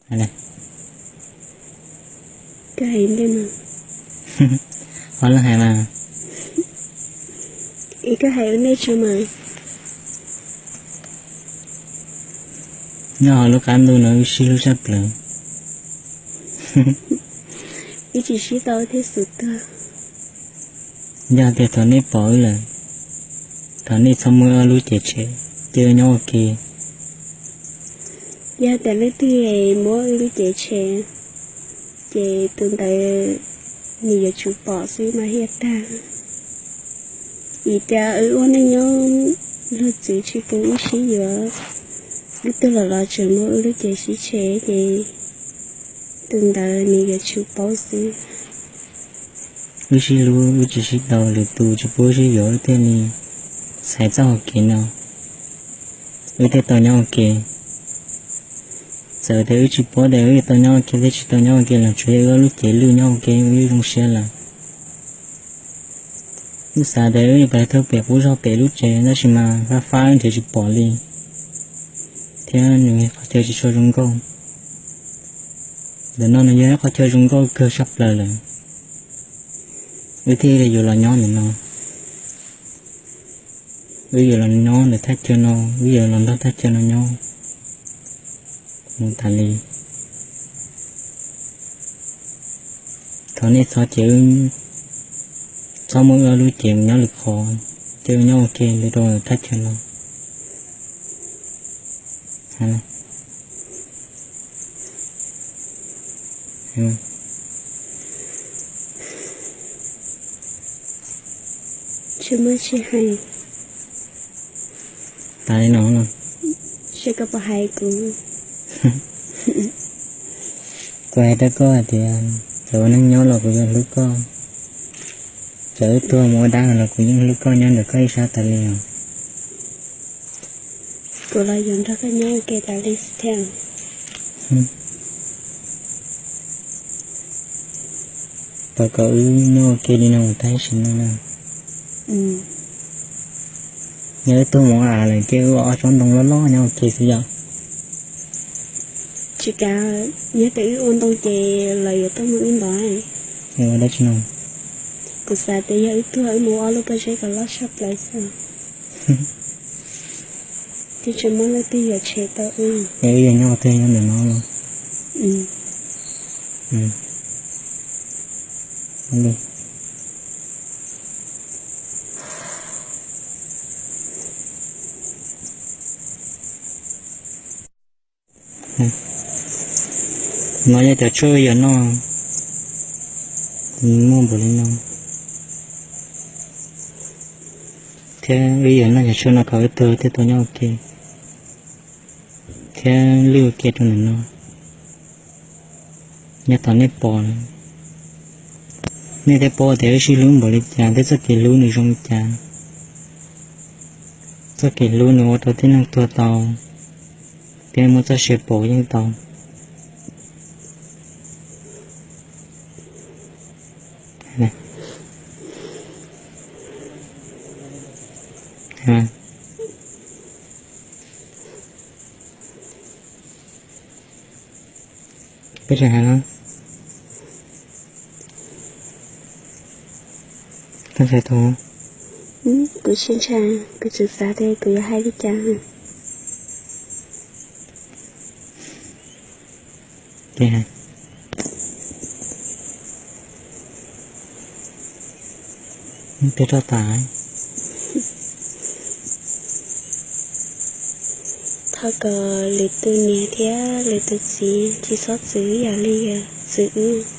Koj hais ntej no. Ho leej hais mas. Koj hais ua ntej tso mas. Nyob hauv lub qab ntuj no wb sib hlub tshaj plaws. Wb tsis sib tau thiaj xum tuag. Yog tias thaum nej pom wb lawm, thov nej txhob muab wb ob lub cev tshem, cia wb nyob ua ke. Yog tias leej twg muab wb lub cev tshem, ces tus ntawd nws yuav tsum pom xwb mas thiaj tag. Vim tias wb ua neej nyob luag txwv tsis pub wb sib yuav, wb tuag los los tseem muab wb lub cev sib tshem ces tus ntawd nws yuav tsum paub xwb. Wb sib hlub, wb tsis sib tau, lwm tus tsis pub wb sib yuav, wb thiaj li xaiv txoj hau kev no, wb thiaj tau nyob ua ke. Txawm tias wb tsis paub tias wb tau nyob ua ke thiab tsis tau nyob ua ke los tsuav yog wb ob lub cev lwj nyob ua ke wb zoo siab lawm. Wb xav tias wb yuav pais thauj pem qub zog pem lub tsev tab sis mas fab fab wb nrhiav tsis pom li, thiab nws qhov chaw tsis tshua zoo nkauj. Ntawm no nws yog ib qhov chaw zoo nkauj kawg tshaj plaws lawm, wb thiaj li yuav los nyob ntawm no. Wb yuav los nyob ntawm thaj chaw no, wb yuav los nrog thaj chaw no nyob mus tas li. Thov nej txhob cem wb, txhob muab wb ob lub cev mus nyob lwm qhov, cia wb nyob ua ke li rau thaj chaw no. Tsis muaj tsis hais. Tas li no no. Seb koj puas hais kuv. Kuv hais rau koj hais tias txawm ua neej nyob los kuv yeej hlub koj, txawm wb tuag mus ua dab los kuv yeej hlub koj nyob ntawm koj ib sab tas li os. Kuv los yuav nrog koj nyob ua ke tas li xwb thiab. Thov kom wb nyob ua ke li no mus tag sim neej na. Yog wb tuag mus ua av lawm ces wb ua ob tsob ntoo loj loj nyob ua ke xwb yom. Tsis kav, yog tias wb ua ntoo ces lawv yuav tuaj muab wb ntov. Ua dab tsi no? Kuv xav tias yog wb tuag wb mus ua ob lub pob zeb kom loj tshaj plaws xwb. Thiab tsis muaj leej twg yuav tshem tau wb. Es wb yuav nyob twg nyob ntawm no los? No yog cov tshuaj wb yuav noj, muaj npaum li no. Thiab wb yuav noj cov tshuaj no kom wb tuag thiaj tau nyob ua ke, thiab lwj ua ke rau ntawm no. Nyob thaum nej pom, nej thiaj paub tias wb sib hlub npaum li cas thiab txoj kev hlub nws zoo li cas. Txoj kev hlub nws ua rau tib neeg tuag tau, thiab muaj txoj sia pauv yeej tau. Peb tseem hais los? Koj ntshai tau? Kuv tsis ntshai, kuv tseem xav tias kuv yuav hais li cas. Ces hais, peb rov tas. Thov kom lwm tus niam thiab lwm tus txiv tsis txhob txwv yam li txwv wb.